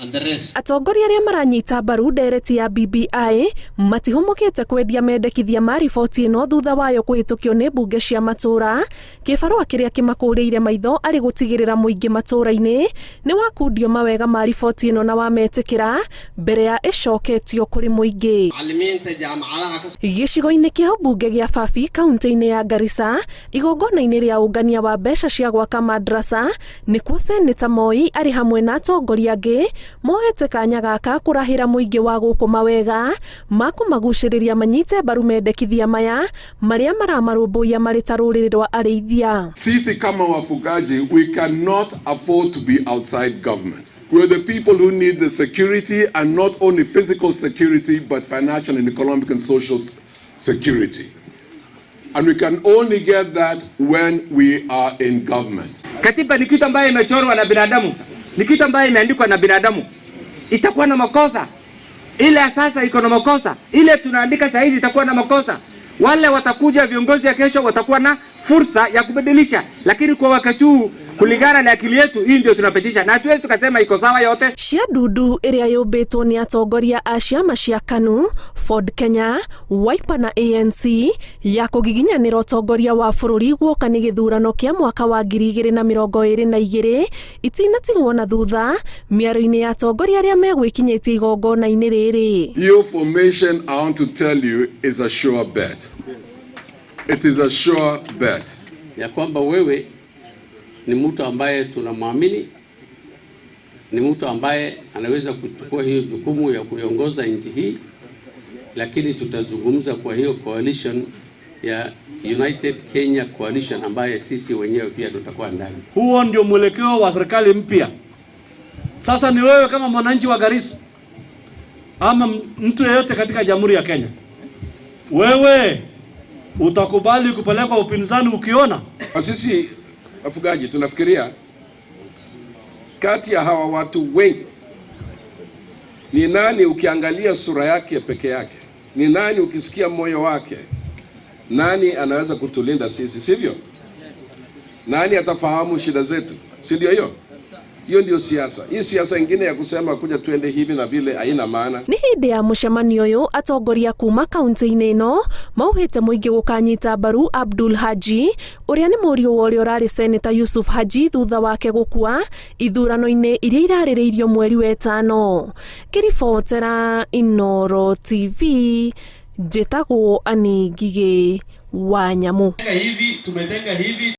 And the rest. Atongoria arĩa maranyita mbaru ndereti ya BBI matihũmũkĩte kwendia mendekithia ma riboti ĩno thutha wayo kũhĩtũkio nĩ mbunge cia matũũra, kĩbarũa kĩrĩa kĩmakũrĩire maitho arĩ gũtigĩrĩra mũingĩ matũũra-inĩ nĩ wakundio mawega ma riboti ĩno na wametĩkĩra mbere ya ĩcoketio kũrĩ mũingĩ. Macallimiinta jaamacadaha ka Gĩcigo-inĩ kĩa ũmbunge gĩa Fafi, kaunti-inĩ ya Garissa, igongona-inĩ rĩa ũngania wa mbeca cia gwaka madrasa, nĩkuo Seneta Moi arĩ hamwe na atongoria angĩ moete kanya gaka kũrahĩra mũingĩ wa gũkũ mawega ma kũmagucĩrĩria manyite mbaru mendekithia maya marĩa maramarũmbũiya marĩ ta rũrĩrĩ rwa arĩithia. Sisi kama wafugaji, we cannot afford to be outside government. We're the people who need the security, and not only physical security, but financial and economic and social security. And we can only get that when we are in government. Katiba ni kitu ambayo imechorwa na binadamu, ni kitu ambayo imeandikwa na binadamu, itakuwa na makosa. Ile ya sasa iko na makosa, ile tunaandika saa hizi itakuwa na makosa. Wale watakuja viongozi ya kesho watakuwa na fursa ya kubadilisha, lakini kwa wakati huu kulingana na akili yetu, hii ndio tunapitisha, na hatuwezi tukasema iko sawa yote. Cia ndundu ĩrĩa yũmbĩtwo nĩ atongoria a ciama cia KANU, Ford Kenya, Wiper na ANC ya kũgiginyanĩra ũtongoria wa bũrũri guoka nĩ gĩthurano kĩa mwaka wa 2022 itinatigwo na thutha mĩario-inĩ ya atongoria arĩa megwĩkinyĩtie igongona-inĩ rĩrĩ. Your formation, I want to tell you, is a sure bet. It is a sure bet. Ya kwamba wewe ni mtu ambaye tunamwamini, ni mtu ambaye anaweza kuchukua hiyo jukumu ya kuiongoza nchi hii, lakini tutazungumza kwa hiyo coalition ya United Kenya Coalition ambaye sisi wenyewe pia tutakuwa ndani. Huo ndio mwelekeo wa serikali mpya. Sasa ni wewe kama mwananchi wa Garissa ama mtu yeyote katika Jamhuri ya Kenya, wewe utakubali kupelekwa upinzani ukiona? Na sisi wafugaji tunafikiria kati ya hawa watu wengi ni nani, ukiangalia sura yake peke yake, ni nani ukisikia moyo wake, nani anaweza kutulinda sisi, sivyo? Nani atafahamu shida zetu, si ndio? Hiyo hiyo ndio siasa. Hii siasa ingine ya kusema kuja tuende hivi na vile haina maana. Nĩ hĩndĩ ya mũcemanio ũyũ atongoria kuma kaunti-inĩ ĩno maugĩte mũingĩ gũkanyita mbaru Abdul Haji ũrĩa nĩ mũriũ wa ũrĩa ũrarĩ seneta Yusuf Haji thutha wake gũkua ithurano-inĩ iria irarĩrĩirio mweri wetano. Ngĩribotera Inooro TV, njĩtagwo Anĩ Ngigĩ wa Nyamũ. Hivi tumetenga hivi.